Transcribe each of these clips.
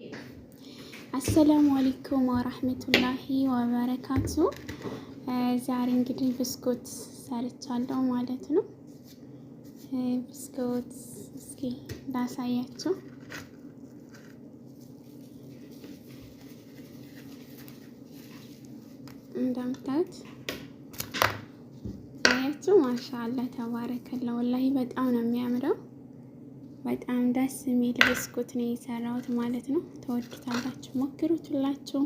السلام عليكم ورحمة الله وبركاته። ዛሬ እንግዲህ ብስኩት ሰርቻለሁ ማለት ነው። ብስኩት እስኪ ላሳያችሁ። እንደምታዩት አያችሁ፣ ما شاء الله تبارك الله። والله በጣም ነው የሚያምረው። በጣም ደስ የሚል ብስኩት ነው የሰራሁት ማለት ነው። ተወዱታላችሁ፣ ሞክሩት ሁላችሁ።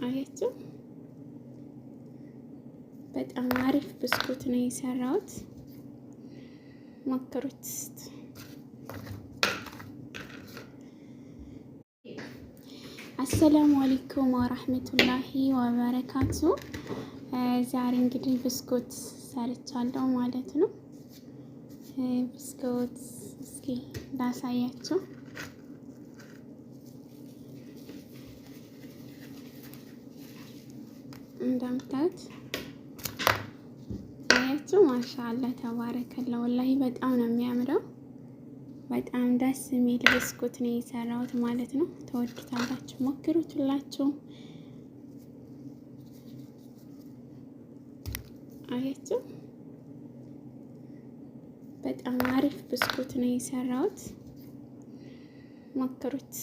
አያችሁ፣ በጣም አሪፍ ብስኩት ነው የሰራሁት፣ ሞክሩት። አሰላሙ አለይኩም ወራህመቱላሂ ወበረካቱ። ዛሬ እንግዲህ ብስኩት ሰርቻለሁ ማለት ነው። ብስኩት እስኪ ላሳያችሁ። እንደምታዩት አያችሁ፣ ማሻአላ ተባረከላ። ወላሂ በጣም ነው የሚያምረው። በጣም ደስ የሚል ብስኩት ነው የሰራሁት ማለት ነው። ተወዱታላችሁ፣ ሞክሩት ሁላችሁ። አያችሁ፣ በጣም አሪፍ ብስኩት ነው የሰራሁት፣ ሞክሩት።